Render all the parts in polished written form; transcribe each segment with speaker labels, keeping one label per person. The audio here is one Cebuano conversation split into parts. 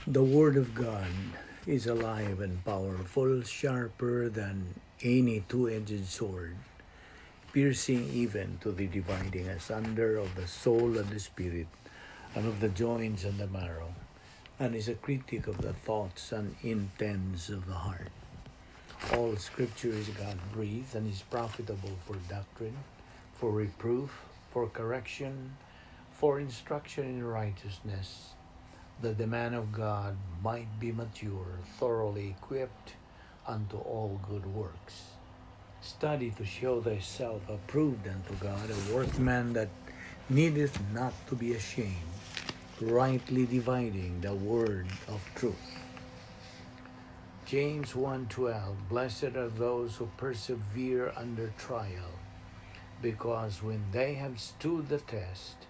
Speaker 1: The Word of God is alive and powerful, sharper than any two-edged sword, piercing even to the dividing asunder of the soul and the spirit, and of the joints and the marrow, and is a critic of the thoughts and intents of the heart. All Scripture is God-breathed and is profitable for doctrine, for reproof, for correction, for instruction in righteousness, that the man of God might be mature, thoroughly equipped unto all good works. Study to show thyself approved unto God, a workman that needeth not to be ashamed, rightly dividing the word of truth. James 1:12, "Blessed are those who persevere under trial, because when they have stood the test,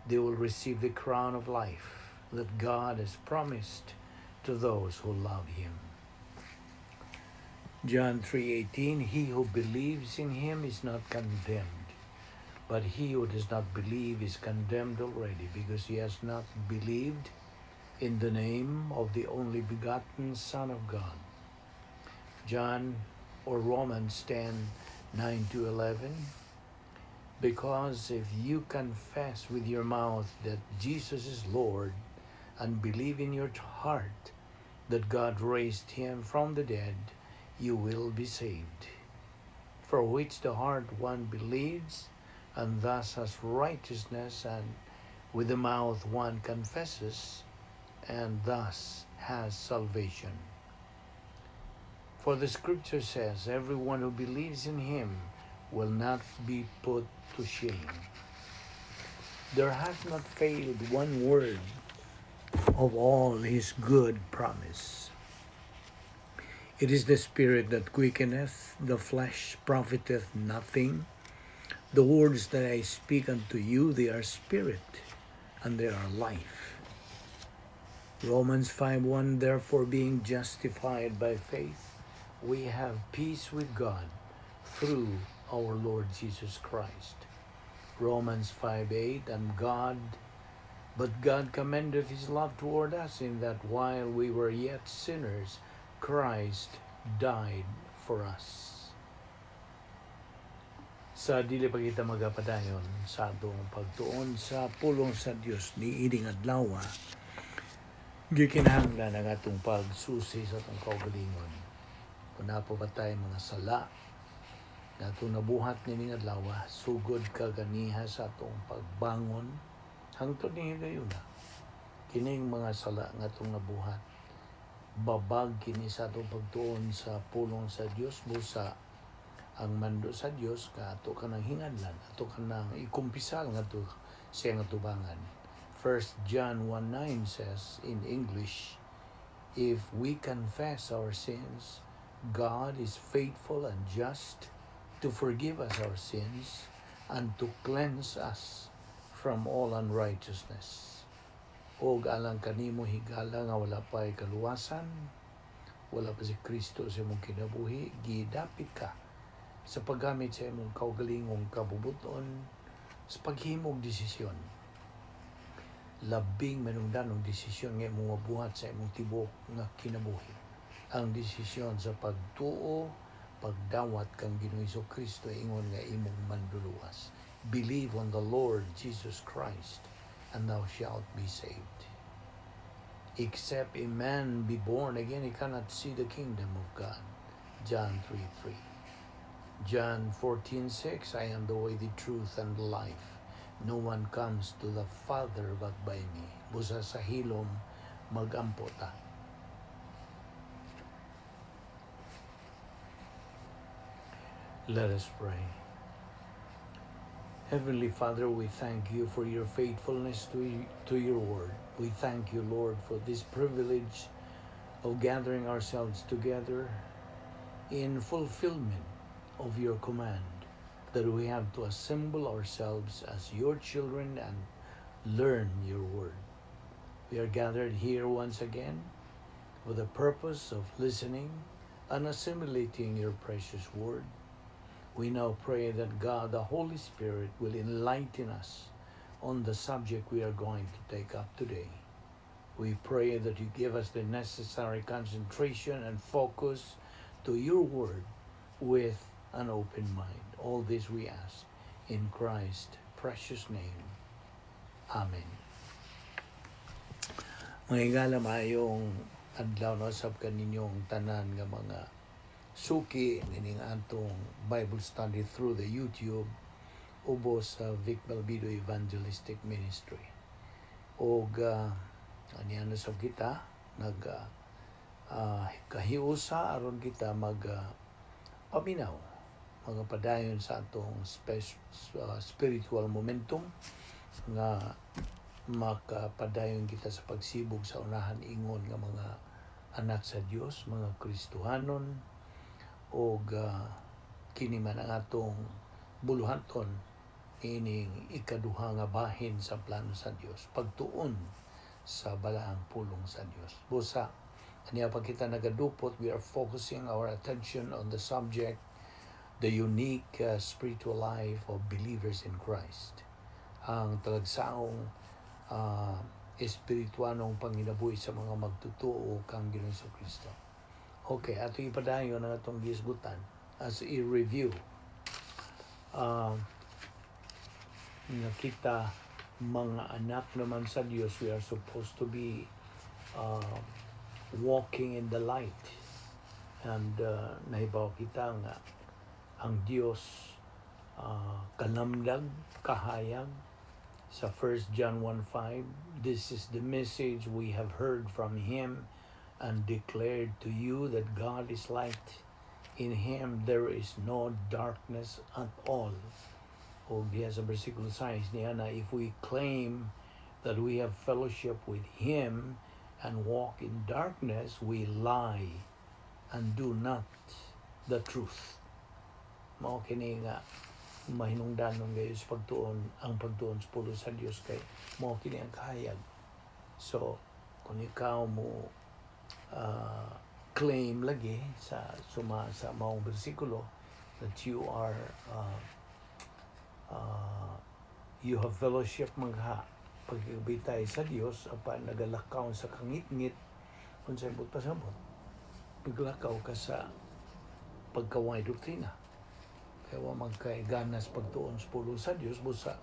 Speaker 1: they will receive the crown of life that God has promised to those who love him." John 3:18, "He who believes in him is not condemned, but he who does not believe is condemned already, because he has not believed in the name of the only begotten Son of God." John or Romans 10:9 to 11, "Because if you confess with your mouth that Jesus is Lord and believe in your heart that God raised him from the dead, you will be saved. For which the heart one believes, and thus has righteousness, and with the mouth one confesses, and thus has salvation. For the Scripture says, 'Everyone who believes in him will not be put to shame.'" There hath not failed one word of all his good promise. It is the spirit that quickeneth, the flesh profiteth nothing. The words that I speak unto you, they are spirit, and they are life. Romans 5:1, "Therefore, being justified by faith, we have peace with God through our Lord Jesus Christ." Romans 5:8, and God "But God commendeth his love toward us, in that while we were yet sinners, Christ died for us." Sa dili pa kita magapadayon sa atong pagtuon sa pulong sa Dios niining adlaw, gikinahanglan ang atong pagsusi sa atong kaugalingon. Kung naa pa ba tay mga sala nga atong nabuhat nining adlaw, sugod kaganiha sa atong pagbangon hangtod ni higayuna. Kining mga sala nga atong nabuhat, babag kini sa atong pagtuon sa pulong sa Dios, busa ang mando sa Dios nga ato kanang hinganlan, ato kanang ikumpisal ngadto sa iyang atubangan. 1 John 1:9 says in English, "If we confess our sins, God is faithful and just to forgive us our sins and to cleanse us from all unrighteousness." Og alang kanimo, higala, nga wala pa kaluwasan, wala pa si Kristo sa imong kinabuhi, gidapit ka sa paggamit sa imong kaugalingong kabubuton sa paghimog desisyon. Labing manungdanong desisyon nga imong mabuhat sa imong tibuok nga kinabuhi, ang desisyon sa pagtuo, pagdawat kang Ginoong Kristo ingon nga imong manduluwas. Believe on the Lord Jesus Christ and thou shalt be saved. Except a man be born again, he cannot see the kingdom of God. John 3:3. John 14:6, "I am the way, the truth, and the life. No one comes to the Father but by me." Busa sa hilom magampo ta. Let us pray. Heavenly Father, we thank you for your faithfulness to your word. We thank you, Lord, for this privilege of gathering ourselves together in fulfillment of your command that we have to assemble ourselves as your children and learn your word. We are gathered here once again for the purpose of listening and assimilating your precious word. We now pray that God, the Holy Spirit, will enlighten us on the subject we are going to take up today. We pray that you give us the necessary concentration and focus to your word with an open mind. All this we ask in Christ's precious name. Amen. Mga higala, maayong adlaw no sab kaninyong tanan nga mga suki nining atong Bible study through the YouTube ubos sa Vic Balbido Evangelistic Ministry. Og aniya na sab kita nag kahiusa aron kita mag paminaw, mga padayon sa atong spiritual momentum nga makapadayon kita sa pagsibog sa unahan ingon nga mga anak sa Dios, mga Kristohanon, og kini man ang atong buluhaton ining ikaduha nga bahin sa plano sa Dios, pagtuon sa balaang pulong sa Dios. Busa aniya pa kita nagadupot, we are focusing our attention on the subject, the unique spiritual life of believers in Christ, ang talagsaong espirituanong panginabuhi sa mga magtutuo kang Ginoong Kristo. Okay, ato ipadayon ang atong gisgutan as a review. Nga kita mga anak naman sa Dios, we are supposed to be walking in the light. And nahibaw kita nga ang Dios kalamdag, kahayag sa 1 John 1:5, "This is the message we have heard from him and declared to you, that God is light. In him there is no darkness at all." O diya sa versikulo 6 niya na, "If we claim that we have fellowship with him and walk in darkness, we lie and do not the truth." Mao kini nga mahinungdanon gayo sa pagtuon, ang pagtuon sa pulong sa Dios, kay mao kini ang kahayag. So, kung ikaw mo claim lagi sa suma sa maong bersikulo that you have fellowship, mga pagkabitay sa Dios, apan nagalakaw sa kangitngit, unsay buot pasabot? Paglakaw ka sa pagkaway doktrina, kaya wa man kay ganas pagtuon sa pulong sa Dios. Busa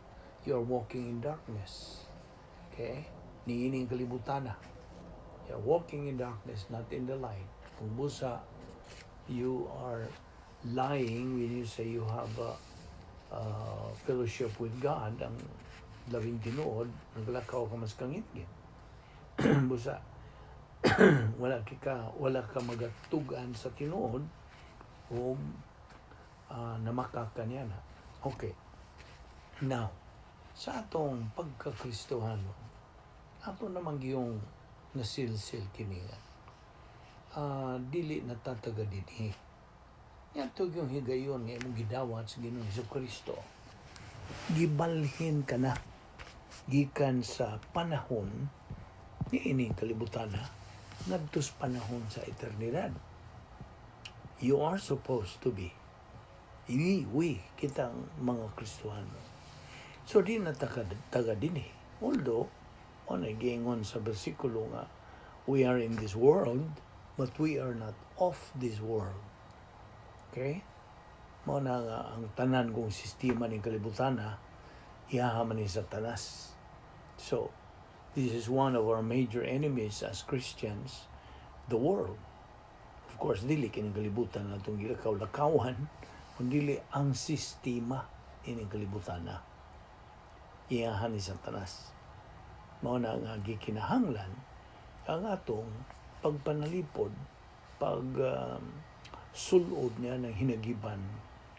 Speaker 1: you are walking in darkness, okay? Niining kalibutan na you are walking in darkness, not in the light. Kung busa you are lying when you say you have a fellowship with God, ang labing tinuod naglakaw ka mas kangitngit. Busa wala ka magatugan sa tinuod o namaka ka niya na. Okay. Now, sa atong pagkakristohano, ato namang yung nasilsil kini nga dili na tataga dinhi. Yato yung higayon nga imong gidawat sa Ginoong Hesus Kristo, gibalhin ka na gikan sa panahon ni ining kalibutan na ngadto sa panahon sa eternidad. You are supposed to be. We, kitang mga Kristohano. So, di na taga dinhi. Although, on giingon sa bersikulo nga, we are in this world, but we are not of this world. Okay? Mao na nga ang tanan kong sistema ng kalibutan na iyaha man ni Satanas. So, this is one of our major enemies as Christians, the world. Of course, dili kining kalibutan natong gilakaw-lakawan, kundi ang sistema ining kalibutan na iyahan ni Satanas. Mao na nga gikinahanglan ang atong pagpanalipod, pag sulod niya ng hinagiban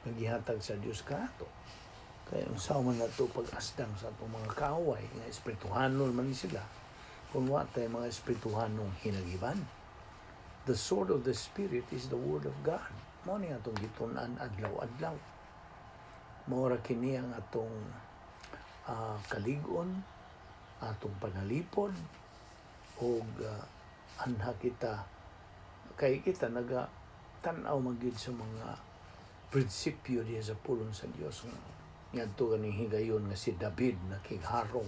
Speaker 1: nga gihatag sa Dios kanato. Kaya unsa man nato pag-asdang sa atong mga kaaway nga espirituhanon man ni sila kung wa tay mga espirituhanong hinagiban? The sword of the Spirit is the word of God. Mao ni atong gitun-an adlaw-adlaw. Mao ra kini ang atong kalig-on, atong panalipod, og anha kita kay kita naga tan-aw man gyud sa mga prinsipyo diya sa pulong sa Dios nga ngadto kaning higayon nga si David nakigharong.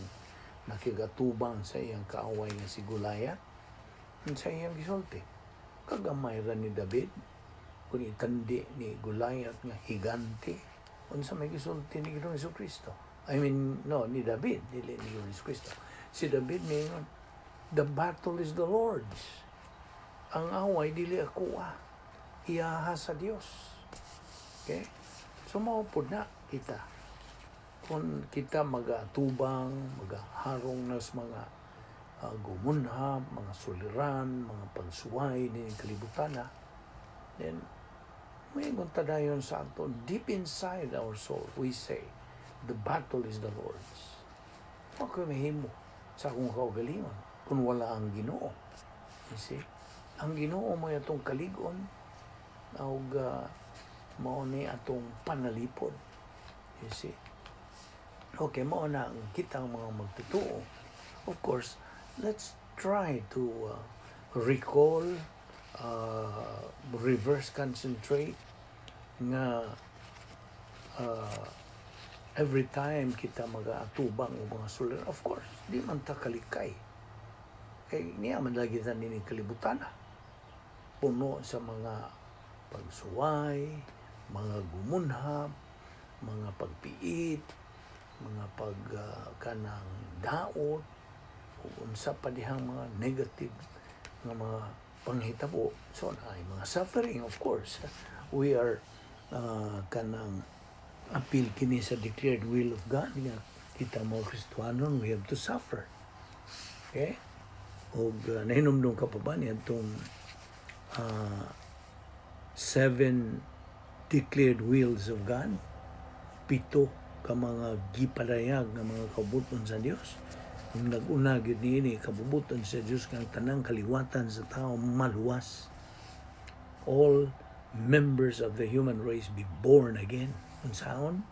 Speaker 1: Nakigatubang sa iyang kaaway nga si Goliath. Sa iyang gisulti, kagamay ra ni David kung itandi ni Goliath nga higante. Unsa may gisulti ni Ginoong Kristo? I mean, no, ni David, dili ni Ginoong Kristo. Si David miingon, "The battle is the Lord's." Ang away dili ako ah. Iyaha sa Dios. Okay? So mao pud na kita. Kung kita magatubang, magaharong nas mga gumunhab, mga suliran, mga pagsuway ni kalibutan na, then may dayon sa ato, deep inside our soul, we say, "The battle is the Lord's." Wa ko mahimo sa akong kaugalingon kung wala ang Ginoo. You see? Ang Ginoo mo atong kalig-on ug mao ni atong panalipod. You see? Okay, mao na ang kitang mga magtutuo. Of course, let's try to recall, reverse concentrate nga every time kita magaatubang o mga suliran, of course, di man ta kalikay. Kay niya man lagi ta nining kalibutan na. Puno sa mga pagsuway, mga gumunhab, mga pagpiit, mga pag kanang daot, o unsa pa dihang mga negative nga mga panghitabo. So ay mga suffering, of course. We are kanang apil kini sa declared will of God nga kita mga Kristohanon, we have to suffer. Okay? Og nahinumdum ka pa ba niadtong seven declared wills of God? Pito ka mga gipadayag nga mga kabuton sa Dios. Ang nag-una gyud niini, kabubuton sa Dios kang tanang kaliwatan sa tao maluwas. All members of the human race be born again. Unsaon?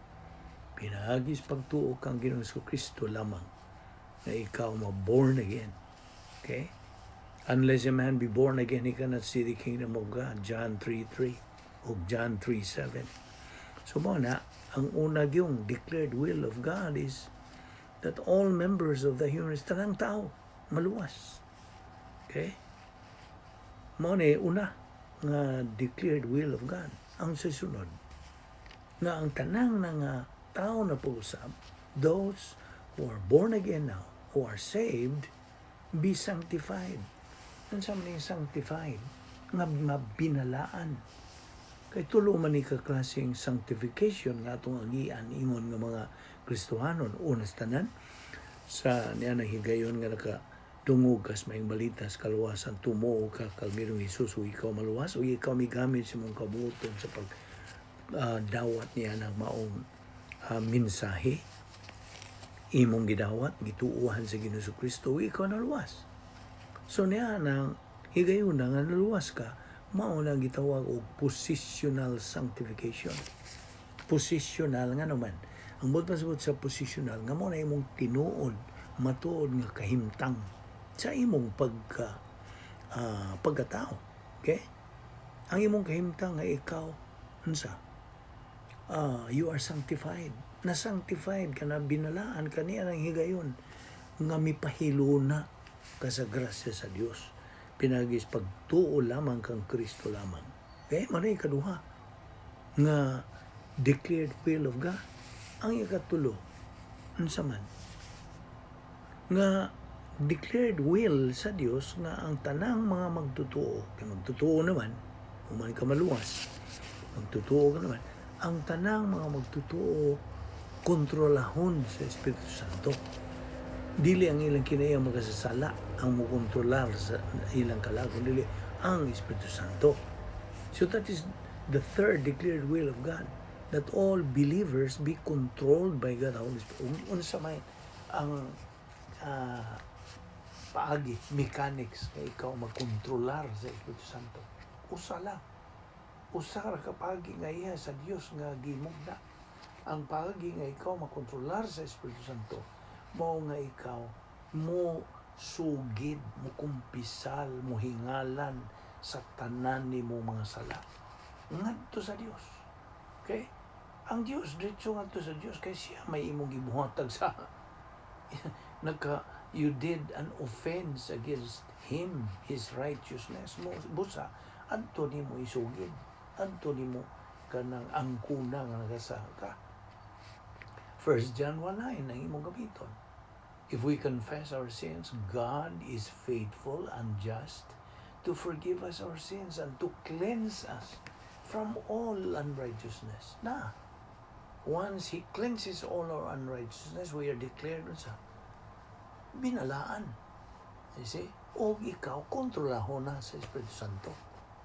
Speaker 1: Pinaagis pagtuo kang Ginoong Kristo lamang na ikaw ma-born again. Okay? Unless a man be born again, he cannot see the kingdom of God. John 3:3 o John 3:7. So mao na, ang una yung declared will of God is that all members of the human race, tanang tao, maluwas. Okay? Mao ni una nga declared will of God. Ang susunod, nga ang tanang nga tao na pag-usab, those who are born again now, who are saved, be sanctified. Unsa man yung sanctified? Nga mabinalaan. Kay tulo man ni ka klaseng sanctification nga atong agian ingon nga mga Kristohanon. Una sa tanan, sa niya nang higayon nga naka dungog kas maayong balita sa kaluwasan, tumuo ka kang Ginoong Hesus ug ikaw maluwas ug ikaw migamit sa imong kabuoton sa pag dawat niya ng maong mensahe, imong gidawat, gituohan sa Ginoong Kristo ug ikaw naluwas. So niya nang higayon na nga naluwas ka, mao na gitawag og positional sanctification. Positional nga naman ang buot pasabot sa positional, nga mao na imong tinuod, matuod nga kahimtang sa imong pagkatao. Okay? Ang imong kahimtang nga ikaw unsa? You are sanctified. Na sanctified ka na, binalaan ka niya ng higayon nga mipahiluna ka sa grasya sa Dios. Pinagis pagtuo lamang kang Kristo lamang. Okay? Mao na ikaduha nga declared will of God. Ang ikatulo, unsa man? Nga declared will sa Dios nga ang tanang mga magtutuo, kay magtutuo naman, human ka maluwas, magtutuo ka naman, ang tanang mga magtutuo kontrolahon sa Espiritu Santo. Dili ang ilang kinaiya makasasala ang mokontrolar sa ilang kalag, dili ang Espiritu Santo. So that is the third declared will of God, that all believers be controlled by God the Holy Spirit. Unsa may ang paagi, mechanics nga ikaw magkontrolar sa Espiritu Santo? Usa lang. Usa ra ka paagi nga iya sa Dios nga gimugna. Ang paagi nga ikaw makontrolar sa Espiritu Santo, mao nga ikaw mo sugid, mo kumpisal, mo hingalan sa tanan nimo mga sala ngadto sa Dios. Okay? Ang Dios, diretso ngadto sa Dios kay siya may imong gibuhatag sa Nagka, you did an offense against Him, His righteousness. Mo, busa, adto nimo isugid. Adto nimo kanang angkuna nga nagasaka ka. 1 John 1:9 ang imong gamiton. If we confess our sins, God is faithful and just to forgive us our sins and to cleanse us from all unrighteousness. Na, once He cleanses all our unrighteousness, we are declared sa binalaan. You see? O ikaw, kontrolahon na sa Espiritu Santo.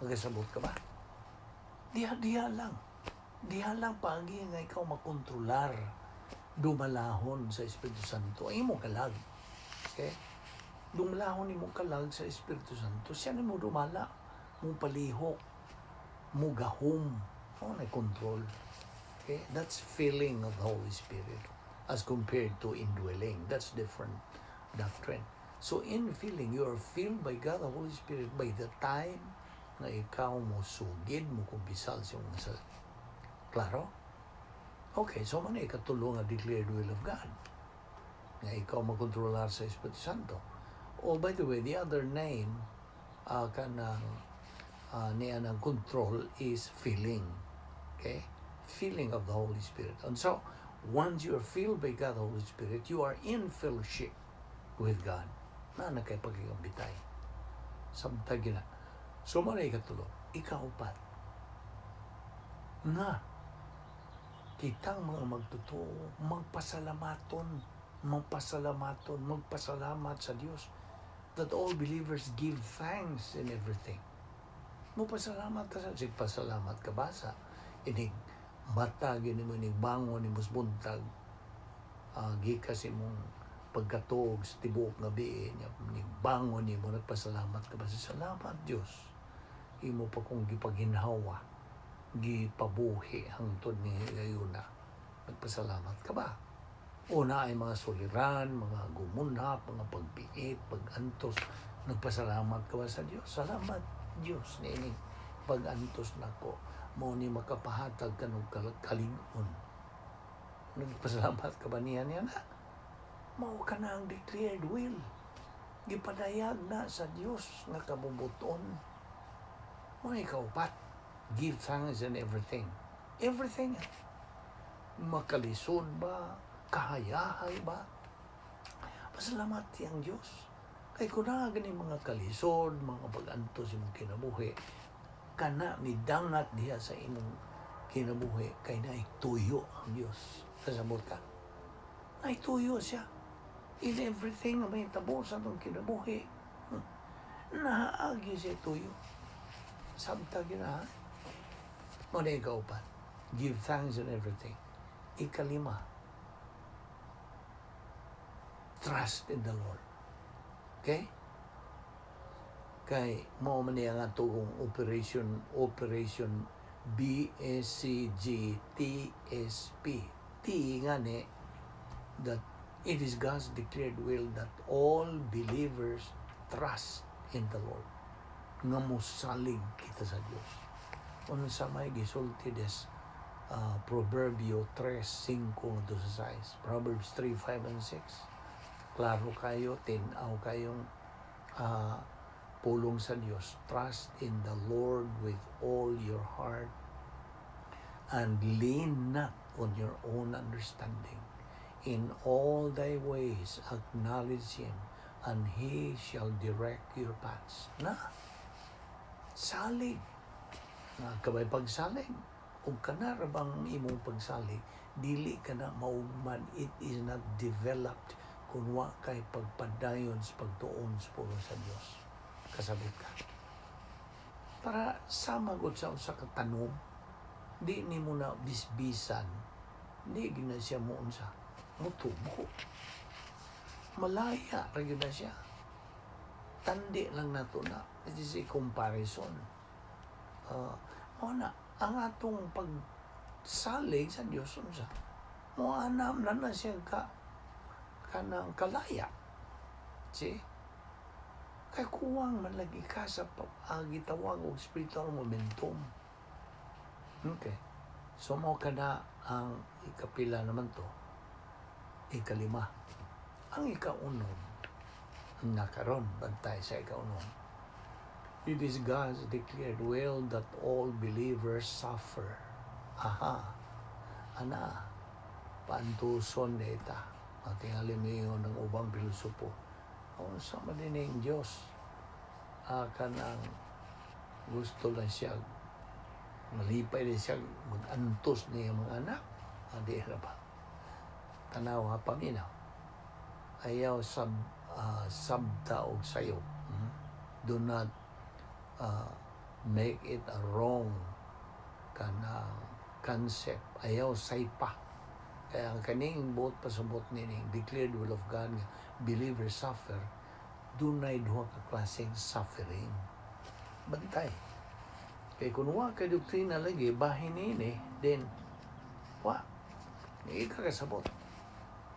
Speaker 1: Magkasabot ka ba? Diha-diha lang. Diha lang paagi nga ikaw makontrolar, dumalahon sa Espiritu Santo. Ang imong kalag. Okay? Dumalahon imong kalag sa Espiritu Santo. Siya nimo dumala. Mo palihok. Mo gahom. Mo na control. Okay? That's filling of the Holy Spirit as compared to indwelling. That's different doctrine. So in filling, you are filled by God the Holy Spirit by the time na ikaw mo sugid, mo kumpisal sa iyong sala. Klaro? Okay, so man ikatulo nga declared will of God. Nga ikaw makontrolar sa Espiritu Santo. Oh, by the way, the other name kanang niya ng control is filling. Okay? Filling of the Holy Spirit. And so, once you are filled by God the Holy Spirit, you are in fellowship with God. Na nakay pagkikambitay. Samtang gina. So, man ikatulo, ikaupat. Nga, kitang mga magtotoo, magpasalamaton, magpasalamaton, magpasalamat sa Dios, that all believers give thanks in everything. Mo pasalamat ka sa, sige, pasalamat ka ba sa inig mata gini mo, inig bangon nimo sa buntag, gikas imong pagkatuog sa tibuok nga gabii niya, bangon nimo, nagpasalamat ka ba sa salamat Dios, imo pa kong gipaginhawa, gipabuhi hangtod ni gayuna? Nagpasalamat ka ba? Una ay mga suliran, mga gumunhap, mga pagbiit, pagantos. Nagpasalamat ka ba sa Dios? Salamat Dios niini pagantos nako, mo ni makapahatag kanog kalig-on. Nagpasalamat ka ba niya niya na? Mao ka na ang declared will. Gipadayag na sa Dios nga kabubuton. Mo ikaupat. Give thanks in everything. Everything. Makalisod ba? Kahayahay ba? Pasalamat ang Diyos. Kay kung naa gani mga kalisod, mga pag-antos imong kinabuhi, kana midangat diha sa imong kinabuhi kay naituyo ang Diyos. Kasabot ka? Naituyo siya. In everything nga may tabo sa atong kinabuhi, naagi siya tuyo. Sabta gina ha? Mo na ikaupat. Give thanks in everything. Ikalima, trust in the Lord. Okay? Kay mao man niya nga atong operation, operation BSCG TSP. T nga ni that it is God's declared will that all believers trust in the Lord. Nga mosalig kita sa Dios. Unsa may gisulti des Proverbio 3:5 ngadto sa 6. Proverbs 3, 5 and 6. Klaro kayo, tin-aw kayong pulong sa Dios. Trust in the Lord with all your heart and lean not on your own understanding. In all thy ways acknowledge Him, and He shall direct your paths. Na, salig. Na kabay pagsalig. Ug kana ra bang imong pagsalig, dili ka na maugman, it is not developed kung wa kay pagpadayon sa pagtuon sa pulong sa Dios. Kasabot ka? Para sama gud sa usa ka tanom, di nimo na bisbisan, di gina siya mo unsa, mutubo. Malaya ra gyud na siya. Tandi lang nato na. It is a comparison. Mo na ang atong pagsalig sa Dios, unsa? Mo anam na na siya ka kanang kalaya. See? Kay kuwang man lagi ka sa gitawag og spiritual momentum. Okay. So mo kana ang ikapila naman to? Ikalima. Ang ikaunom na karon, bantay sa ikaunom. It is God's declared will that all believers suffer. Aha. Ana, paantuson ita. Matingali miingon ng ubang pilosopo. Unsa man din ning Diyos? Ah, kanang gusto lang siya, malipay din siya mag-antos niya mga anak. Adi ra ba? Tanaw ha, paminaw. Ayaw sabta og sayo. Do not make it a wrong kanang concept. Ayaw saypa. Kaya ang kaning buot pasabot nining declared will of God nga believers suffer, dunay duha ka klaseng suffering. Bantay. Kay kung wa kay doktrina lagi, bahin nini, then, wa. Di ka kasabot.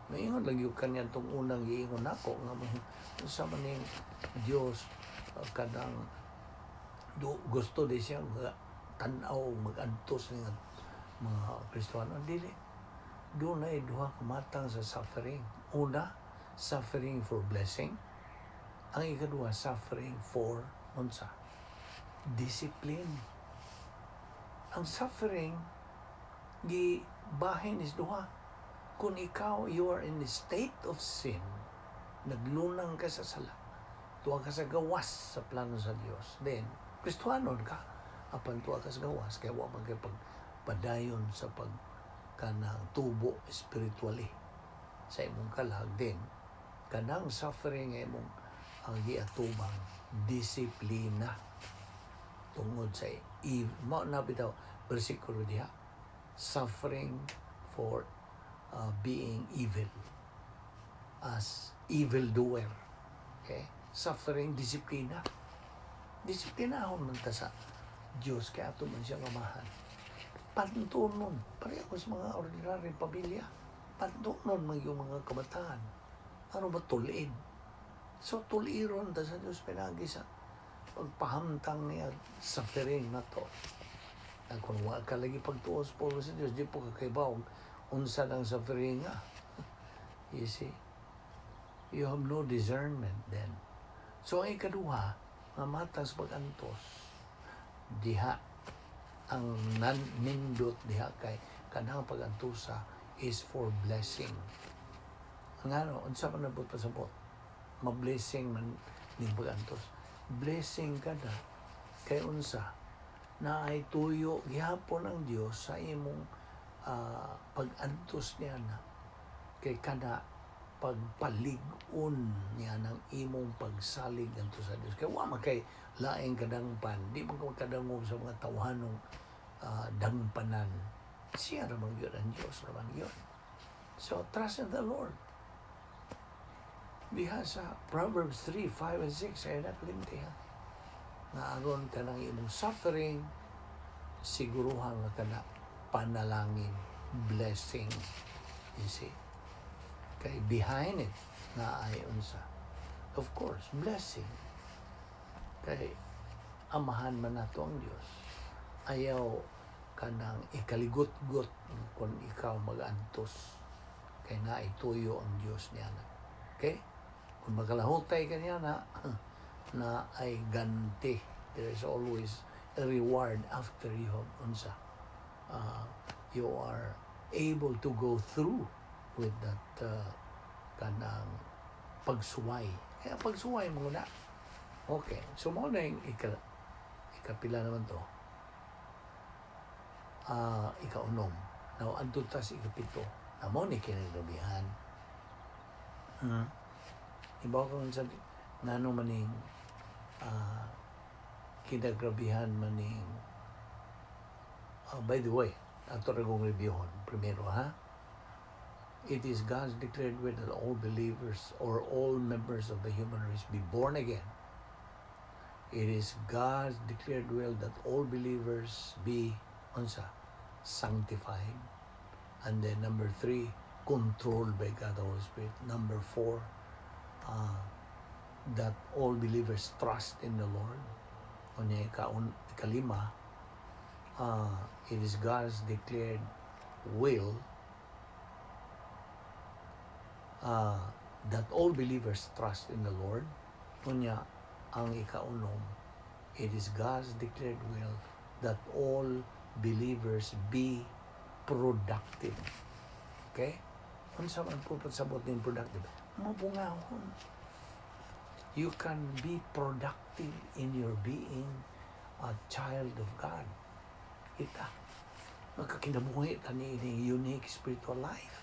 Speaker 1: Maingon lagi yung kanya tong unang giingon nako nga sa man ning Dios, kanang gusto di siya mga tan-aw mag-antos nga mga Kristiyano. Dili, dunay duha ka matang sa suffering. Una, suffering for blessing. Ang ikaduha, suffering for unsa? Discipline. Ang suffering gi bahin is duha. Kung ikaw, you are in the state of sin, naglunang ka sa sala, tuwa ka sa gawas sa plano sa Dios, then Kristohanon ka, apan tuwa ka sa gawas kay wa man kay pagpadayon sa pag kanang tubo spiritually sa imong kalag, din kanang suffering nga imong ang giatubang disiplina tungod sa mao na bitaw bersikulo diha, suffering for being evil, as evil doer. Okay, suffering, disiplina. Disiplinahon man ta sa Diyos kay ato man siyang amahan. Pantunon pareho sa mga ordinaryong pamilya, pantunon man yung mga kabataan. Ano ba tulid? So tuliron ta sa Diyos pinagi sa pagpahamtang niya suffering na to. Ang kung wa ka lagi pagtuo sa pulo sa Diyos, di po ka kaibaw unsa ng suffering nga. You see? You have no discernment then. So ang ikaduha, nga matang sa pag-antos, diha ang nan nindot diha kay kanang pag-antusa is for blessing. Ang ano, unsa man nabot pasabot? Ma-blessing man ning pag-antos. Blessing ka na kay unsa na ay tuyo gihapon ang Dios sa imong pag-antos niya na kay kana pagpalig-on niya ng imong pagsalig ngadto sa Dios. Kay wa man kay laing kadangpan, di man ka makadangog sa mga tawhanong dangpanan. Siya ra man gyud, ang Dios ra man gyud. So trust in the Lord. Diha sa Proverbs 3, 5 and 6 ay nakalimti ha. Nga aron ka ng imong suffering, siguruhan nga kana panalangin, blessing. You see? Kay behind it na ay unsa? Of course, blessing. Kay amahan man nato ang Dios. Ayaw kanang ikaligot-got kung ikaw mag-antos. Kay naituyo ang Dios niya na. Okay? Kung makalahutay ka niya na, na ay ganti. There is always a reward after you have unsa. You are able to go through with that kanang pagsuway. Kaya pagsuway mo na. Okay. So mo na yung ikapila naman to. Ikaunom. Now, adto tas ikapito. Na mo ni kinagrabihan. Ibaw ka sa ngano maning kinagrabihan maning by the way, ato ra kong reviewon primero ha. It is God's declared will that all believers or all members of the human race be born again. It is God's declared will that all believers be unsa? Sanctified. And then number three, controlled by God the Holy Spirit. Number four, that all believers trust in the Lord. Unya ikalima, it is God's declared will That all believers trust in the Lord. Unya, ang ikaunom, it is God's declared will that all believers be productive. Okay? Unsa man po pagsabot ning productive? Mabungahon. You can be productive in your being a child of God. Kita, magkakinabuhi ta ni unique spiritual life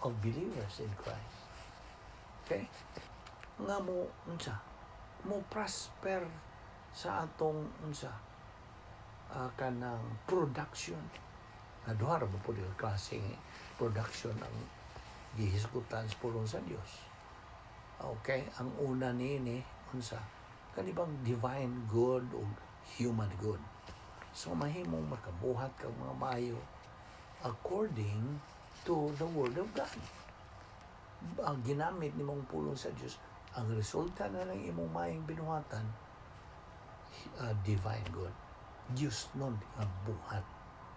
Speaker 1: of believers in Christ. Okay? Nga mo, unsa? Mo prosper sa atong, unsa? Kanang production. Na duha ra ba po ka klase production ang gihisgutan sa pulong sa Dios? Okay, ang una niini, unsa? Kani bang divine good o human good. So mahimong makabuhat kag mga maayo according to the word of God. Ang ginamit nimong pulong sa Dios, ang resulta na ng imong maayong binuhatan, divine good. Dios nun nga buhat,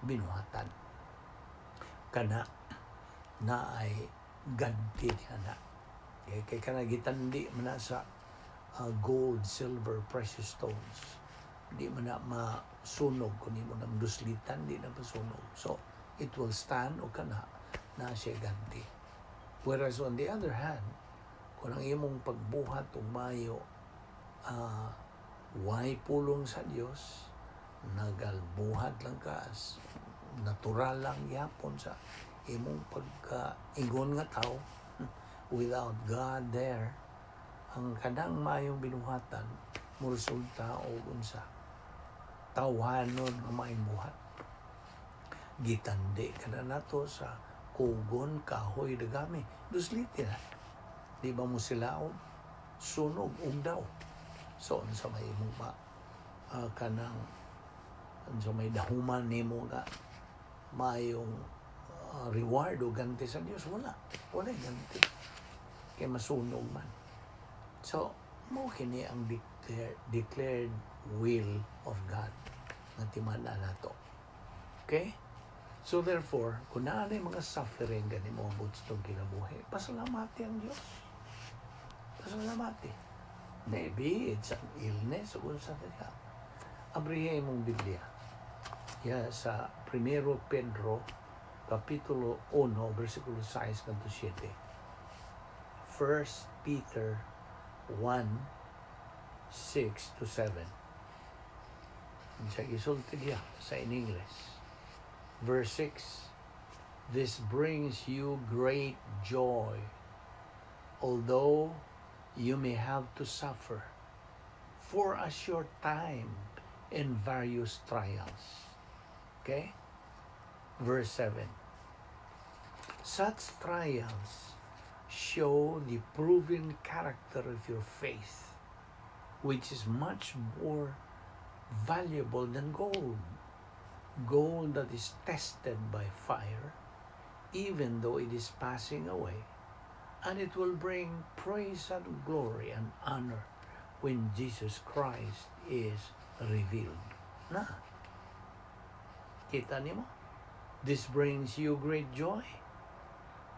Speaker 1: binuhatan. Kana na ay ganti na. Kay, kay kana gitandi man na sa gold, silver, precious stones. Di man na masunog kung imo nang duslitan, di na masunog. So, it will stand o kana na siya ganti. Whereas on the other hand, kung ang imong pagbuhat og maayo way pulong sa Dios, nagalbuhat lang ka as natural lang yapon sa imong pagka-ingon nga tao without God there, ang kanang maayong binuhatan mo resulta og unsa? Tawhanon nga maayong buhat. Gitandi kana nato sa kugon, kahoy, dagami. Dusliti na. Di ba mo sila og sunog og daw? So unsa may imong ma kanang unsa may dahuman nimo nga maayong reward o ganti sa Dios? Wala. Wala ganti. Kay masunog man. So, mo kini ang declared will of God nga timan-an nato. Okay? So therefore, kung naa na mga suffering gani mo abot sa itong kinabuhi, pasalamati ang Diyos. Pasalamati. Maybe it's an illness o kung sa kaya. Abrihe imong Biblia. Ya sa Primero Pedro Kapitulo 1, versikulo 6 ngadto 7. 1 Peter 1, 6 to 7. Sa gisulti diya sa in English. Verse 6, "This brings you great joy, although you may have to suffer for a short time in various trials." Okay? Verse 7. "Such trials show the proven character of your faith, which is much more valuable than gold. Gold that is tested by fire, even though it is passing away, and it will bring praise and glory and honor when Jesus Christ is revealed." Na. Kita nimo? This brings you great joy,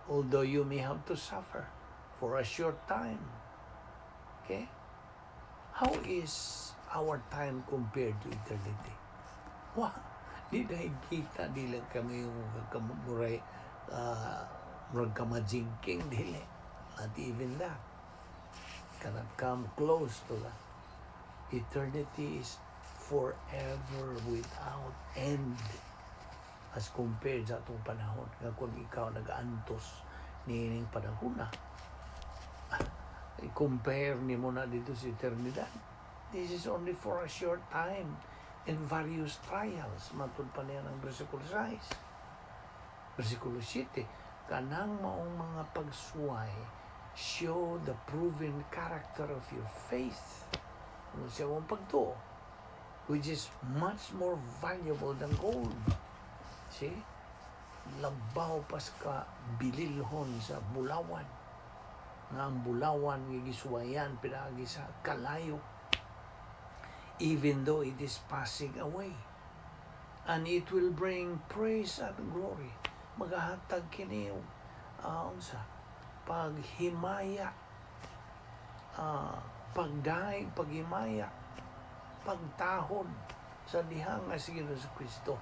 Speaker 1: although you may have to suffer for a short time. Okay? How is our time compared to eternity? Wow! Di dahil kita, di lang kami yung kamuray, murag kamajingking, dili. Not even that. Cannot come close to that. Eternity is forever without end as compared sa atong panahon nga kung ikaw nag-antos niining panahon na i-compare nimo na dito sa eternidad. This is only for a short time in various trials, matud pa niya ng versikulo 6, versikulo 7. Kanang maong mga pagsuway show the proven character of your faith, ano siya mong pagtuo, which is much more valuable than gold. See? Labaw pas ka bililhon sa bulawan. Nga ang bulawan nga gisuwayan pinaagi sa kalayo. Even though it is passing away. And it will bring praise and glory. Magahatag kini unsa? Paghimaya, pagdahig, paghimaya, pagtahod sa diha nga si Ginoong Kristo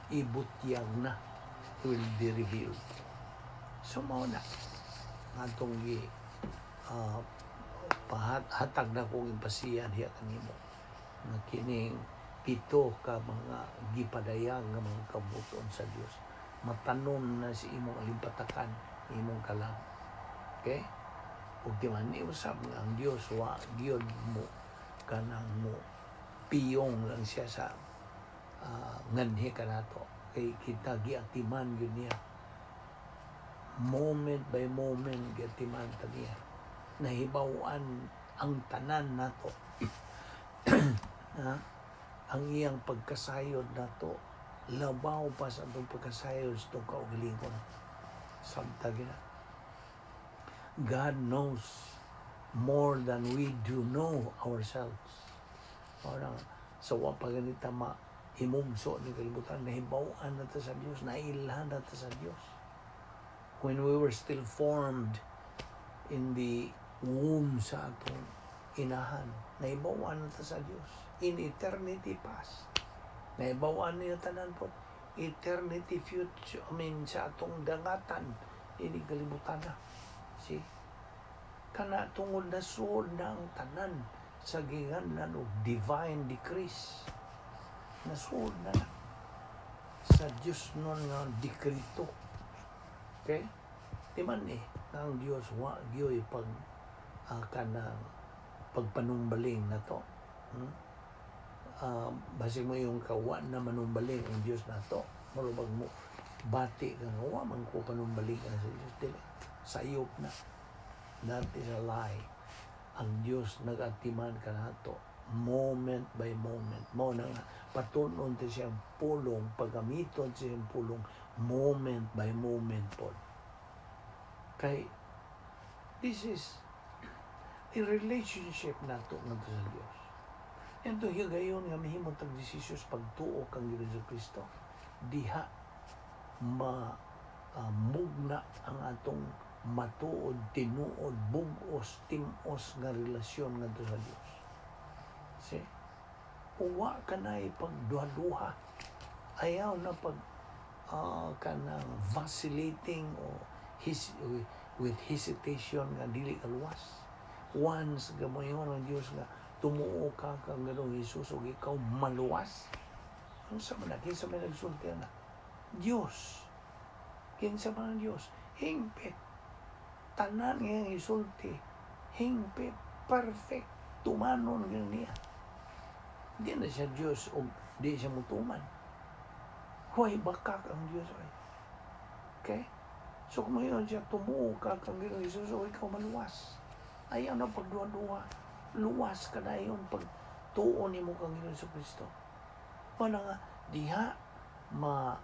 Speaker 1: ibutyag na, will be revealed. So mao na atong gi pahat hatag na kong impasiyan hiya kanimo nga kining pito ka mga gipadayag nga mga kabubut-on sa Dios matanom na si imong alimpatakan, imong kalag. Okay, ug di man ni usab nga ang Dios wa gyud mo kanang mo piyong lang siya sa nganhi kanato, kay kita giatiman gyud niya moment by moment. Giatiman ta niya, nahibaw-an ang tanan nato, ha? Ang iyang pagkasayod nato labaw pa sa atong pagkasayod sa atong kaugalingon. Samtang gina, God knows more than we do know ourselves. Parang sa wa pa ganita ma himugso ni kalibutan, nahibaw-an na ta sa Dios, nailhan na ta sa Dios. When we were still formed in the womb sa atong inahan, nahibaw-an na ta sa Dios. In eternity past, nahibaw-an niya tanan po. Eternity future, I mean, sa atong dangatan, ini kalibutan na. See? Kana tungod na suod na ang tanan sa ginganlan og divine decrees. Nasuod na na sa Diyos nun nga dekrito. Okay? Di man eh, nga ang Diyos wa gyoy pag kanang pagpanumbaling na to. Basig mo yung kawa na manumbaling ang Diyos na to. Marubag mo, bati ka nga, wa man ko panumbaling ang sa Diyos. Dili, sayop na. That is a lie. Ang Diyos nag-atiman ka nato moment by moment. Mao na nga, patunon ti siyang pulong, pagamiton siyang pulong, moment by moment po. Kay, this is a relationship nato ngadto sa Dios. Ento higayon nga mahimo tag desisyon pagtuo kang Ginoong Kristo, diha ma mugna ang atong matuod, tinuod, bug-os, tim-os nga relasyon ngadto sa Dios. See? Uwa ka na ipagduha-duha. Ayaw na pag kanang vacillating o with hesitation nga dili ka luwas. Once gamoyon ang Dios nga tumuo ka kang Ginoong Hesus ug ikaw maluwas. Ang sa man, kinsa man nagsulti na? Dios. Kinsa man ang Dios? Hingpit. Tanan nga isulti. Hingpit. Perfect. Tumanon gyud niya. Di na siya Diyos o di siya mutuman. Huwag bakak ang Diyos ay. Okay? So kung mayon siya, tumuo ka kang Ginoong Hesus o ikaw maluwas. Ayaw na pagduha-duha. Luwas ka na yun pag tuon nimo kang Ginoong Kristo. Mana nga, diha ma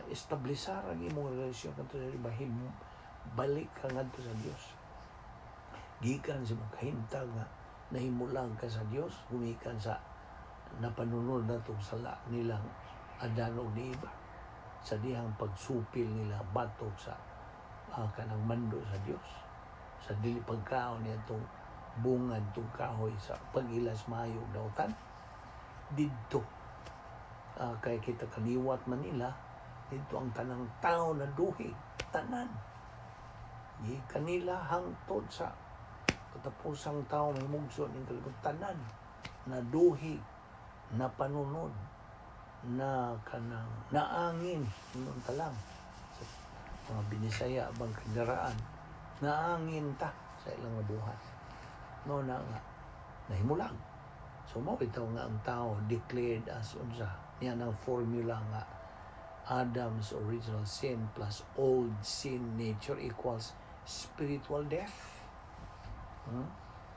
Speaker 1: establisar ang imong relasyon kanto sa bahim, balik ka ngadto sa Dios. Gikan sa mong kahimtang nga nahimulang ka sa Dios, gumikan sa napanunod na itong sala nilang Adan ug ni Eva sa dihang pagsupil nila batok sa kanang mando sa Dios sa dili pagkaon niya itong bungad itong kahoy sa pag-ilas maayo ug dautan didto, kay kita kaliwat Manila didto ang tanang tao na duhi tanan di kanila hangtod sa katapusang tao may mugso ning kalibutan, tanan na duhi, na panunod na kanang naangin ingon talang sa mga Binisaya bang kagaraan, naangin ta sa ilang nabuhat no na nga nahimulag. So mao bitaw nga ang tao declared as unsa niya ng formula nga Adam's original sin plus old sin nature equals spiritual death.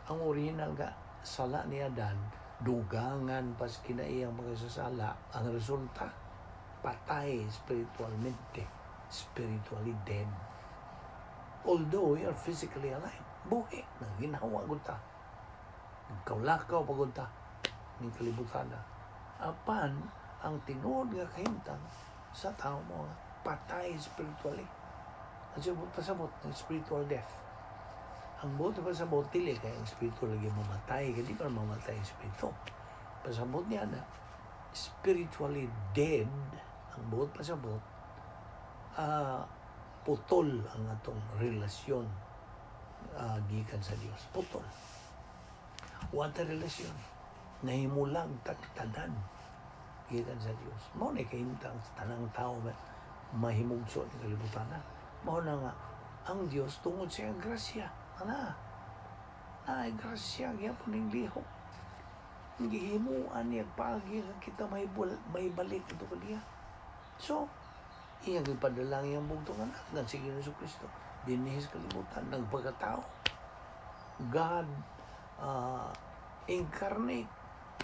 Speaker 1: Ang original nga sala ni Adan, dugangan pas kinaiyang pagkasasala, ang resulta, patay spiritualmente, spiritually dead. Although we are physically alive, buhi, naginawa gud ta. Nagkawlakaw pa gud ta, ning kalibutan na. Apan, ang tinuod nga kahimtang sa tao mo, patay spiritually. Ang buot pasabot ng spiritual death. Ang buot pasabot, dili kay ang spiritual lagi mamatay, kay di pa mamatay ang spirito. Pasabot niya na spiritually dead, ang buot pasabot, putol ang atong relasyon gikan sa Dios. Putol. Wa ta relasyon. Nahimulag tagtanan gikan sa Dios. Mao na kahimtang sa tanang tao mahimugso ni kalibutan na. Mao na nga ang Dios, tungod sa iyang grasya. Ana, naay grasya gyapon ning lihok. Gihimuan niya paagi nga kita may balik ito kaniya. So, iyang ipadala ang iyang bugtong anak nga si Ginoong Kristo dinhi sa kalibutan, nagpagkatao. God incarnate,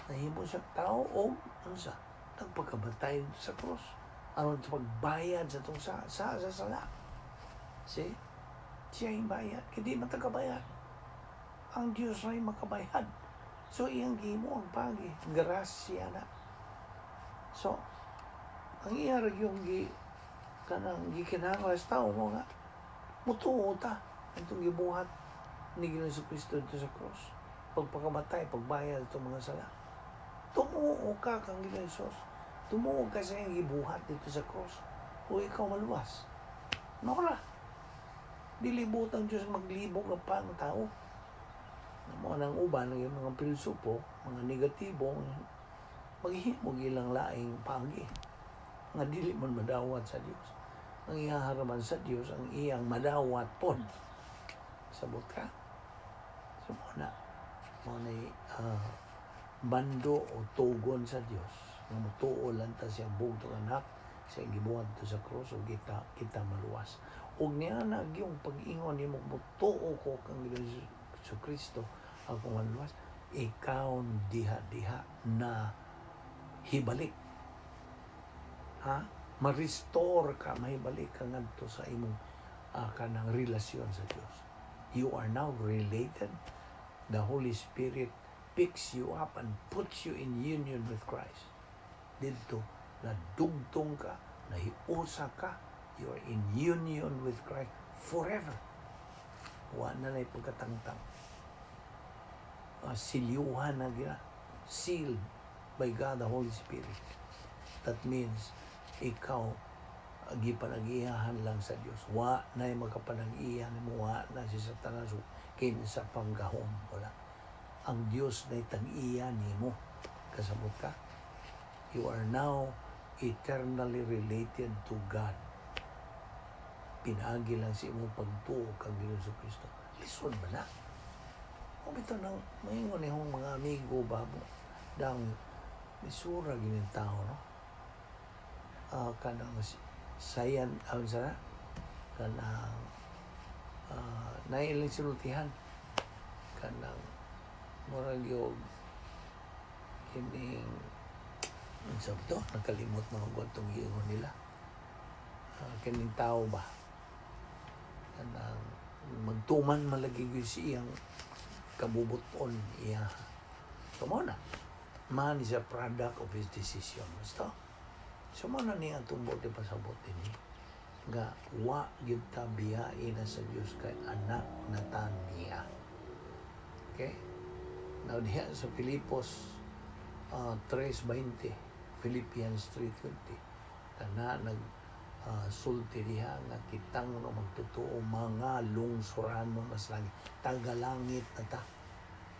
Speaker 1: nahimo siya tao o unsa, nagpakamatay sa cross aron sa pagbayad sa atong sa sala. See, siya yung bayad kay di man ta kabayad, ang Dios ray makabayad. So iyang gihimo ang pagi, grasya na. So ang iya ra yung gi kanang gikinahanglan sa tao mo nga mutuo ta itong gibuhat ni Ginoong Kristo dito sa cross, pagpakamatay, pagbayad itong mga sala. Tumuo ka kang Ginoong Jesus, tumuo ka sa iyang gibuhat dito sa cross o ikaw maluwas. Mao ra. Dili buot ang Diyos maglibog ang pang tao. Mao nang uban ng mga pilosopo, mga negatibo, maghimog ilang laing pagi nga dili man madawat sa Dios. Ang ihaharaman sa Dios ang iyang madawat pod. Sabot ka? So mao na bando o tugon sa Dios nga motuo lang ta siyang bugtong anak sa iyang gibuhat to sa cross o kita maluwas. Ug niya na yung pag-ingon nimo, "Motuo ko kang Ginoong Kristo, ako maluwas," ikaw diha-diha na hibalik, ha, ma-restore ka, mahibalik ka ngadto sa imong kanang relasyon sa Dios. You are now related. The Holy Spirit picks you up and puts you in union with Christ. Didto nadugtong ka, nahiusa ka, you are in union with Christ forever. Wa na na'y pagkatangtang. Silyuhan na gina. Sealed by God the Holy Spirit. That means, ikaw, gipanag-iyahan lang sa Dios. Wa na makapanag-iya nimo, wa na si Satanas o kinsa panggahom. Wala. Ang Dios na tag-iya nimo. Kasabot ka? You are now eternally related to God. Pinaagi lang sa imong pagtuo kang Ginoong Kristo. Lisod ba na? O bitaw nang maingon nihong mga amigo ba mo dang lisura gining tao, no? Kanang sayan ang sa kanang nailang sinultihan, kanang murag yung kining unsa ba to, nakalimot na ako atong giingon nila, kining tao ba, kanang magtuman malagi gyud si iyang kabubuton iya. So mao na, man is a product of his decision. Basta so mao na niya atong buot pasabot ini nga wa gyud ta biyain na sa Dios kay anak na ta niya. Okay, now diha sa Filipos 3:20, Philippians 3:20, kana nag sulti diha nga kitang no magtotoo mga lungsorano mas langit, tagalangit na ta.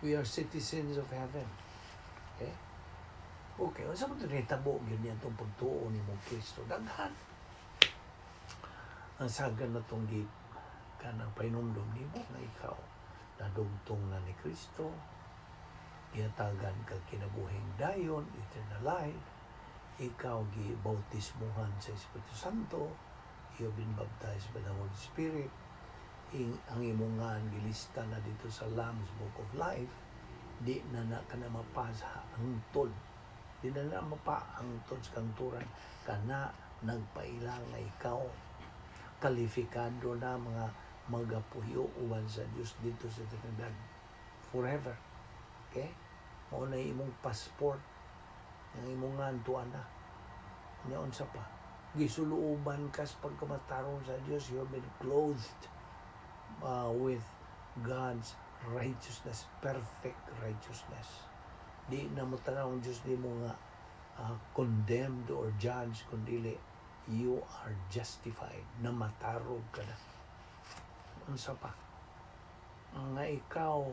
Speaker 1: We are citizens of heaven. Okay, unsa man to nahitabo gyud niya itong pagtuo nimo Kristo? Daghan. Ang sagan na tong gi kanang pahinumdom nimo nga ikaw nadugtong na ni Kristo, gihatagan kag kinabuhing dayon, eternal life, ikaw gi bautismuhan sa Espiritu Santo, you have been baptized by the Holy Spirit, ang imong ngan gilista na dito sa Lamb's Book of Life, di na na ka na mapasa hangtod. Di na na mapahangtod sa kangturan kana nagpaila nga ikaw kalifikado na mga magapuyo uban sa Dios dito sa eternidad forever. Okay? Mao na imong passport, ang imong ngan tuan na. Nya unsa pa? Gisuluoban ka sa pagkamatarong sa Dios. You have been clothed with God's righteousness, perfect righteousness. Di na mo tanaw ang Diyos nimo nga condemned or judged, kundi you are justified, na matarog ka na. Unsa pa? Nga ikaw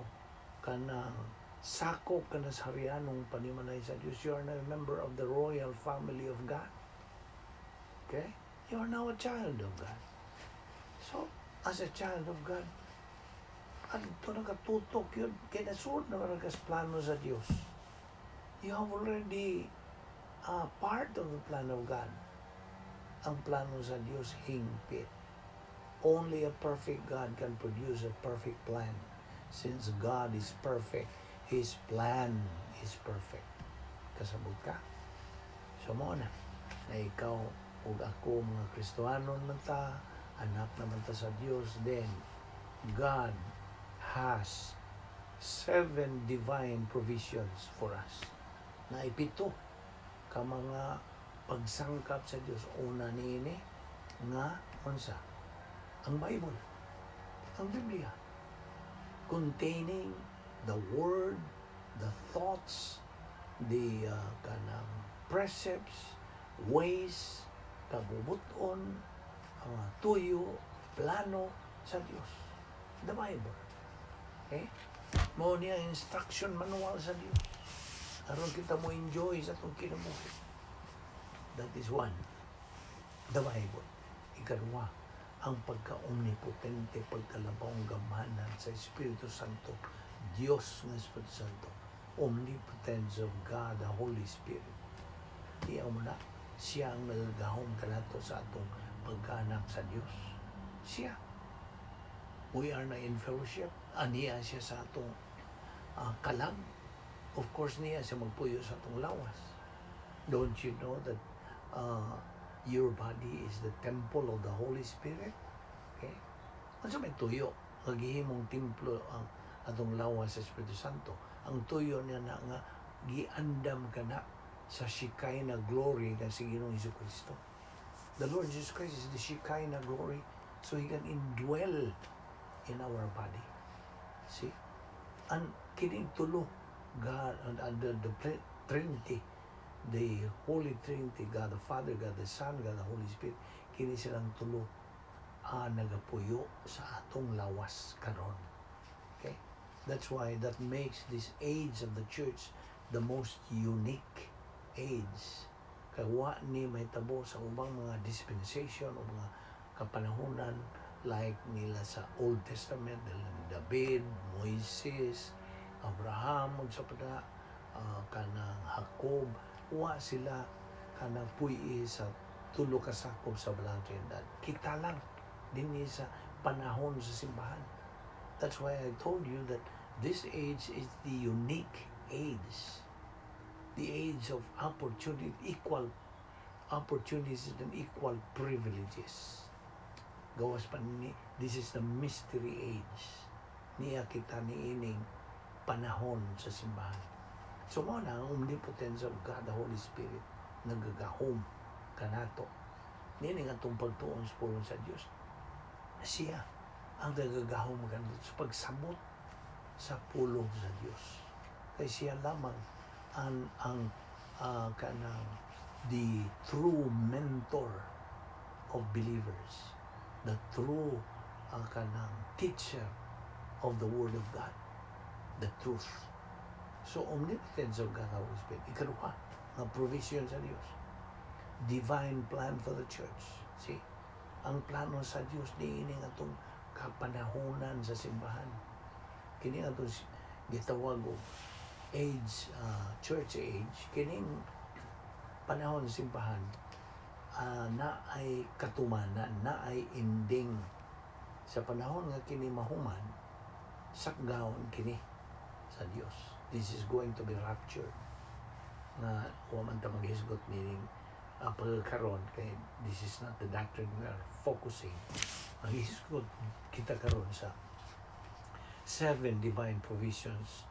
Speaker 1: kanang sakop ka na sa harianong panimalay sa Diyos. You are now a member of the royal family of God. Okay? You are now a child of God. So, as a child of God, adto nakatutok yun, kay nasulod na ka sa plano sa Diyos. You have already part of the plan of God. Ang plano sa Diyos, hingpit. Only a perfect God can produce a perfect plan. Since God is perfect, His plan is perfect. Kasabot ka? So mao na ikaw ug ako, mga Kristohanon man ta, anak naman ta sa Dios, then God has seven divine provisions for us. Na ipito ka mga pagsangkap sa Dios. Una niini nga unsa? Ang Bible. Ang Biblia. Containing the word, the thoughts, the kanang precepts, ways, kabubuton, tuyo, plano sa Dios. The Bible. Okay? Mao niya instruction manual sa Dios. Aron kita mo enjoy sa atong kinabuhi. That is one. The Bible. Ikaduha, ang pagka-omnipotente, pagkalabawng gamhanan sa Espiritu Santo, Dios ng Espiritu Santo, omnipotence of God, the Holy Spirit. Tiyaw mo na, siya ang nagagahom kanato sa atong pagkaanak sa Dios. Siya. We are na in fellowship. Aniya siya sa atong kalag. Of course, niya siya magpuyo sa atong lawas. Don't you know that your body is the temple of the Holy Spirit? Okay? Ano may tuyo? Nga gihimong templo ang atong lawas sa Espiritu Santo. Ang tuyo niya na nga giandam ka na sa Shekinah glory nga si Ginoong Hesus Kristo. The Lord Jesus Christ is the Shekinah glory, so He can indwell in our body. See? And kining tulo, God and the Trinity, the Holy Trinity, God the Father, God the Son, God the Holy Spirit, kini silang tulo nagapuyo sa atong lawas karon. Okay? That's why that makes this age of the church the most unique age. Kay wa ni mahitabo sa ubang mga dispensation o mga kapanahunan like nila sa Old Testament, nila David, Moises, Abraham, ug sa pada kanang Jacob, wa sila kanang puy sa tulo ka sakop sa Balaang Trinidad. Kita lang dinhi sa panahon sa simbahan. That's why I told you that this age is the unique age. The age of opportunity, equal opportunities and equal privileges. Gawas pa ni, this is the mystery age. Niya kita niining panahon sa simbahan. So mao na ang omnipotence of God, the Holy Spirit, nagagahom kanato. Niini nga atong pagtuon sa pulong sa Dios. Siya ang nagagahom kanato sa pagsabot sa pulong sa Dios. Kay siya lamang ang kanang the true mentor of believers, the true kanang teacher of the Word of God, the truth. So, omnipotence of God, the Holy Spirit. Ikaduha, nga provision sa Dios. Divine plan for the church. See? Ang plano sa Dios niini nga atong kapanahonan sa simbahan. Kini atong gitawag og age, church age, kining panahon sa simbahan na ay katumanan, na ay ending. Sa panahon nga kini mahuman, sakgawon kini sa Dios. This is going to be raptured. Nga wa man ta maghisgot meaning pagkaron kay this is not the doctrine we are focusing. Maghisgot kita karon sa seven divine provisions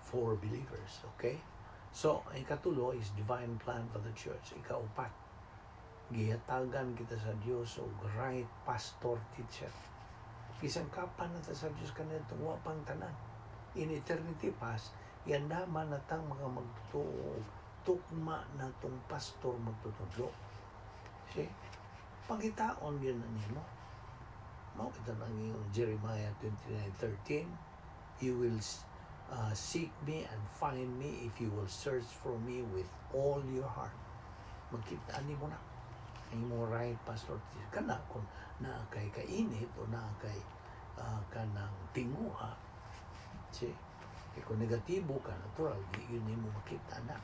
Speaker 1: for believers. Okay? So, ang ikatulo is divine plan for the church. Ikaupat, Gihatagan kita sa Dios og right pastor teacher. Gisangkapan na ta sa Dios kanadtong wa pang tanan. In eternity past, giandaman na tang mga magtuturo, tukma na tong pastor magtutudlo. See? Pangitaon yun na nimo. Mao kita nang yung Jeremiah 29:13, "You will seek me and find me if you will search for me with all your heart." Magkita nimo na ang imong right pastor kana kung naa kay kainit o naa kay kanang tinguha. See? Kay kung negatibo ka, natural, di yun nimo makita na.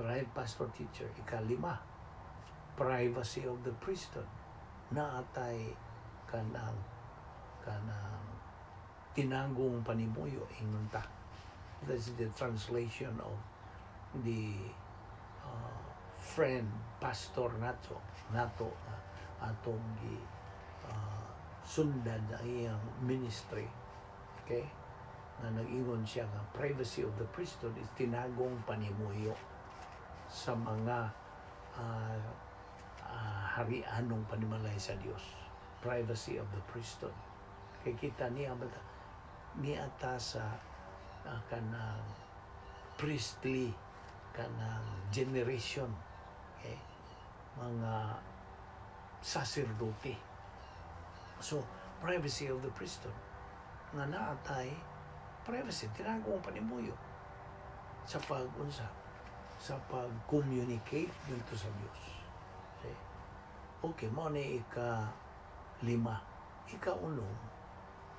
Speaker 1: Right pastor teacher. Ikalima, privacy of the priesthood. Naatay kanang tinagong panimuyo, ingon ta. That's the translation of the friend pastor nato atong gi sundan sa iyang ministry. Okay? Na nag-ingon siya nga privacy of the priesthood is tinagong panimuyo sa mga harianong panimalay sa Dios. Privacy of the priesthood. Kay kita niya ba niata sa kanang priestly kanang generation, okay? Mga saserdote. So privacy of the priesthood nga naatay privacy, tinagong panimuyo sa pag-unsa, sa pag-communicate dito sa Dios. Okay? Okay, mao ni ika lima. Ika-unom,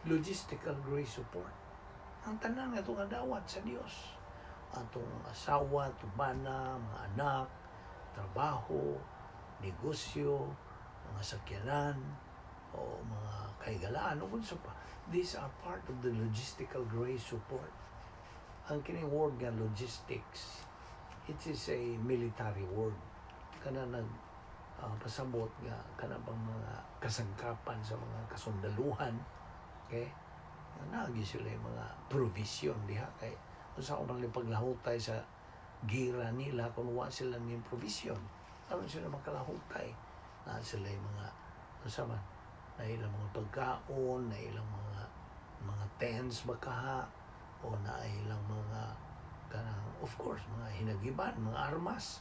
Speaker 1: logistical grace support. Ang tanan nga itong dawat sa Dios. Atong asawa, tubana, mga anak, trabaho, negosyo, mga sakyanan, o mga kahigalaan, o kung pa. These are part of the logistical grace support. Ang kini word nga logistics, it is a military word. Kana nag pasabot nga kana bang mga kasangkapan sa mga kasundaluhan, okay? Naagi sila yung mga provision diha kay unsa man paglahutay sa gira nila kung wa sila ning provision? Aron sila makalahutay na sila yung mga unsa man na ilang mga pagkaon, na ilang mga tents bakaha o na ilang mga kanang, of course, mga hinagiban, mga armas,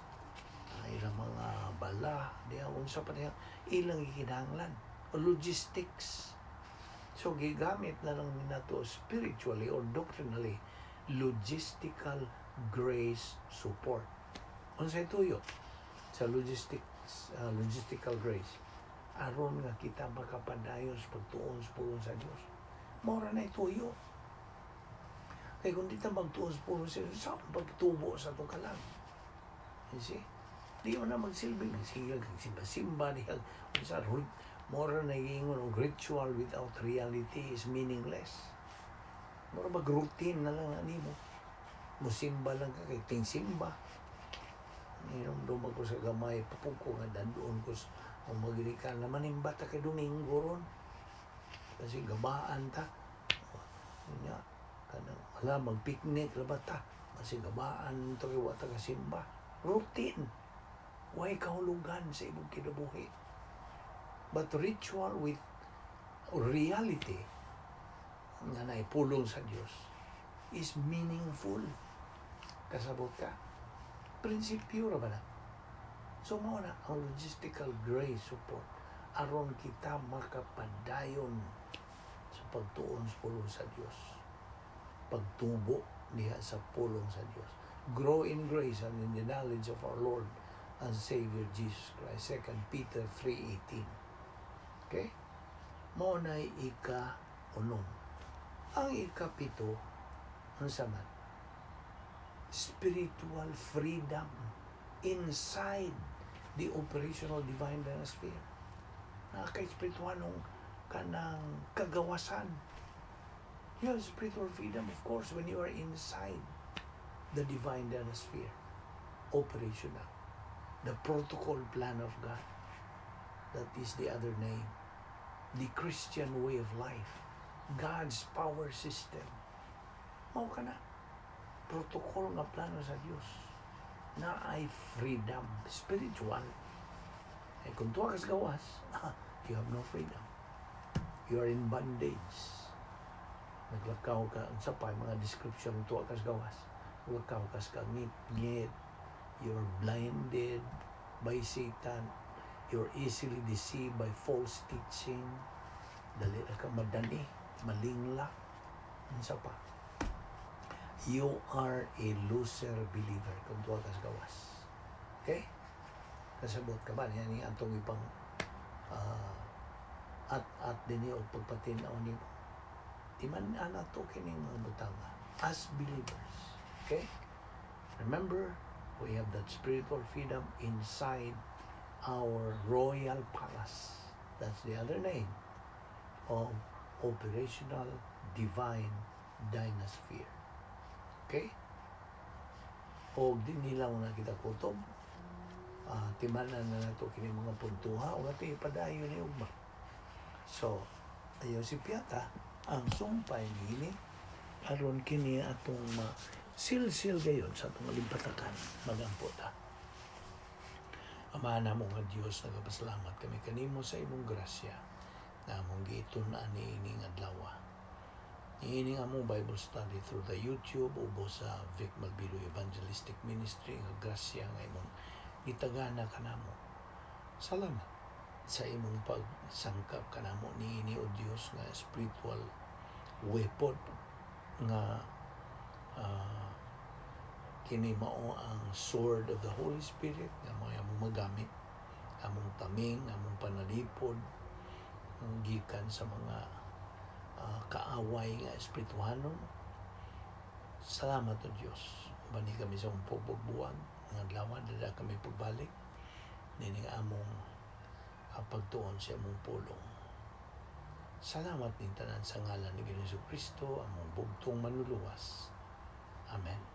Speaker 1: na ilang mga bala diha, unsa pa diha ilang gikinahanglan, logistics. So gigamit na lang ni nato spiritually or doctrinally, logistical grace support. Unsay tuyo sa logistics, logistical grace? Aron nga kita makapadayon sa pagtuon sa pulong sa Dios. Mao ra na tuyo. Kay kung di ta magtuon sa pulong sa Dios, sa pagtubo sa atong kalag? You see? Di mo na magsilbi, sige simba-simba diha unsa, mora na giingon og ritual without reality is meaningless. Mura bag routine na lang nimo. Musimba lang ka kay tingsimba. Ninom ko sa gamay, papug ko nga dandoon ko o magili ka na manimba ta kay Domingo ron. Kasi gabaan ta. Nya, kanang wala mag-picnic ra ba ta? Kasi gabaan to kay wa ta kasimba. Routine. Way kahulugan sa imong kinabuhi. But ritual with reality nga naipulong sa Dios is meaningful. Kasabot ka? Prinsipyo ra ba na? So mao na ang logistical grace support aron kita makapadayon sa pagtuon sa pulong sa Dios. Pagtubo diha sa pulong sa Dios. Grow in grace and in the knowledge of our Lord and Savior Jesus Christ. 2 Peter 3:18. Okay? Mao na ika unom. Ang ikapito, unsa man? Spiritual freedom inside the operational divine sphere. Nakaka-espiritualong kanang kagawasan. You have spiritual freedom, of course, when you are inside the divine sphere. Operational. The protocol plan of God. That is the other name. The Christian way of life. God's power system. Mao ka na. Protocol nga plano sa Dios na ay freedom, spiritual. Eh, kung tuwa ka sa gawas, you have no freedom. You are in bondage. Naglakaw ka, sa pa, mga description, tuwa ka sa gawas. Naglakaw ka sa ngit-ngit. You're blinded by Satan. You're easily deceived by false teaching. Dali na ka madani, malingla. Unsa pa? You are a loser believer kung tuwa ka sa gawas. Okay? Kasabot ka ba? Yan yung atong ipang at dinhi og pagpatin-aw nimo. Timan-an nato kining mga butanga as believers. Okay? Remember, we have that spiritual freedom inside our royal palace. That's the other name of operational divine dynasphere. Okay? O di nila na kita kutob. Timanan na nato kini mga puntuha o ato ipadayon ni ugma. So, ayaw si Piata, ang sumpay niini aron kini atong ma silsil gayon sa atong alimpatakan. Magampo ta. Ama namo nga Dios, nagapasalamat kami kanimo sa imong grasya na among giitun-an niining adlaw. Niining among Bible study through the YouTube ubos sa Vic Malbido Evangelistic Ministry nga grasya nga imong gitagana kanamo. Salamat sa imong pagsangkap kanamo niini, o Dios, nga spiritual weapon nga kini mao ang sword of the Holy Spirit nga mao among magamit, among taming, among panalipod gikan sa mga kaaway nga espirituhanon. Salamat, o Dios. Bani kami sa among pagbubuan nga adlaw, dada kami pagbalik nining among pagtuon sa among pulong. Salamat ning tanan sa ngalan ni Ginoong Kristo, among bugtong manluluwas. Amen.